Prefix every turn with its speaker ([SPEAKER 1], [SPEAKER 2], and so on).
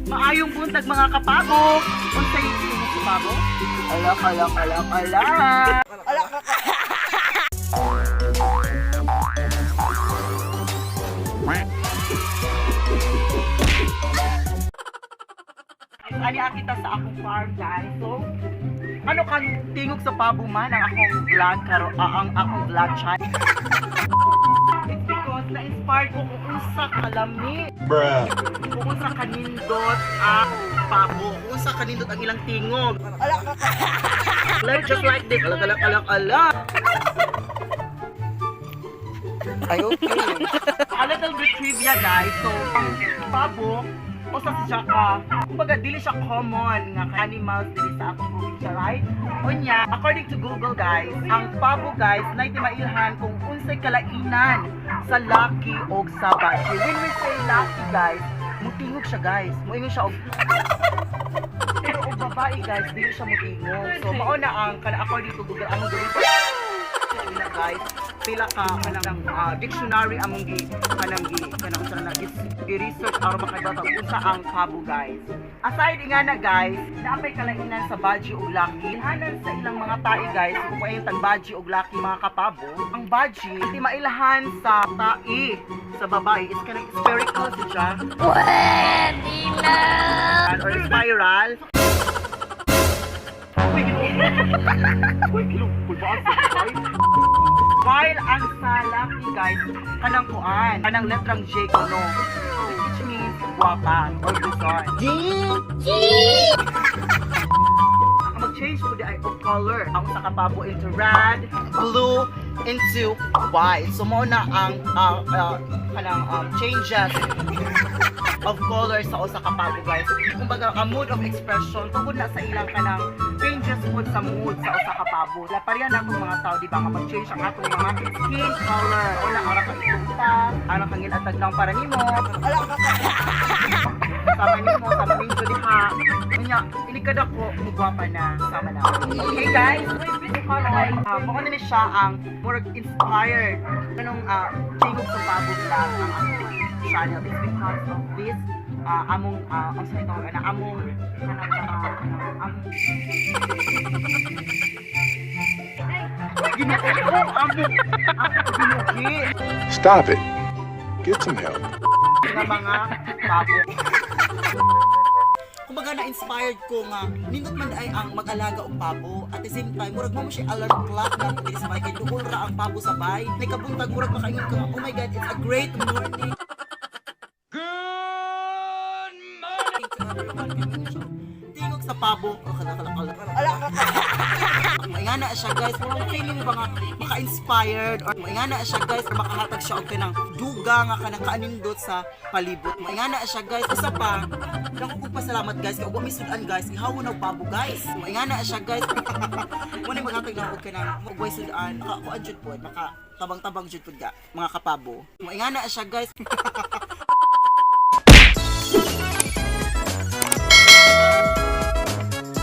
[SPEAKER 1] Maayong buntag, mga kapabo. Unsay tingog sa pabo? Alak, alak, alak, alak. Alak. Ani kita sa akong farm, guys. So, ano kang tingog sa pabo man ang akong vlog karo ah, ang akong vlog channel. It's because na-inspired ko kung unsa kalami,
[SPEAKER 2] Bruh.
[SPEAKER 1] kung unsa kanindot ang pabo, kung unsa kanindot ang ilang tingog. Like just like this. Alak, alak, alak, alak.
[SPEAKER 3] Ay, okay.
[SPEAKER 1] A little bit trivia, guys. So, ang pabo, usa siya ka, kumbaga dili siya common nga animals dili sa akong probinsya, right? Unya, according to Google, guys, ang pabo, guys, nay timailhan kung unsay kalainan sa laki og sa baji. When we say laki, guys, mutingog siya, guys. Muingon siya og, pero og babae, guys, dili siya mutingog. So mao na ang kana according to Google among gawin na, guys, pila ka kanang dictionary among gi kanang gi kanang sa na gi research aron makabata unsa ang pabo, guys. Aside nga na, guys, naapay kalainan sa baji ug laki. Ilhanan sa ilang mga tae, guys, kung ay tag baji ug laki, mga kapabo. Ang baji di mailhan sa tae sa babae is kanang spherical siya.
[SPEAKER 4] Pwede na!
[SPEAKER 1] Or spiral. Uy, ginoo. Uy, ginoo. Kulbaan sa guys. While ang sa laki, guys, kanang kuan, kanang letrang J kuno, which means guwapa or Luzon. Ang mag-change po di ay of color. Ang sa kapabo into red, blue, into white. So mao na ang kanang changes of color sa usa ka pabo, guys. Kumbaga ang mood of expression tungod na sa ilang kanang changes mood sa mood sa usa ka pabo. La pareha na atong mga tao, di ba, nga mag-change ang atong mga skin color. Wala ara ka itunta, ara kang ilatag lang para nimo. Sama nimo, sama ninyo diha. Unya, inikada ko, mugwapa na sama na. Okay, guys, mao na ni siya ang more inspired kanong tingog sa pabo vlog ang akong channel. It's because of this among ang sa ito na among kanang among Ginoo, among among ginuki
[SPEAKER 2] Stop it. Get some help.
[SPEAKER 1] nga mga pabo. Kumbaga na-inspired ko nga nindot man ay ang mag-alaga og pabo. At the same time, murag mo siya alarm clock na mo diri sa balay kay duol ra ang pabo sa bay. Nakabuntag, murag makaingon ka nga, "Oh my God, it's a great morning. Good morning to everyone." Kay mo siya tingog sa pabo. Oh, kala kala kala kala. Maingana siya, guys. Murag feeling ba nga maka-inspired or maingana siya, guys, or makahatag siya og kanang duga nga kanang kaanindot sa palibot. Maingana siya, guys. Usa pa, dako kong pasalamat, guys, kay ug wa mi sudan, guys. Ihawon og pabo, guys. Maingana siya, guys. Mo ni maghatag na og kanang ug way sudan. Maka kuan jud pod, maka tabang-tabang jud pod ga mga kapabo. Maingana siya, guys.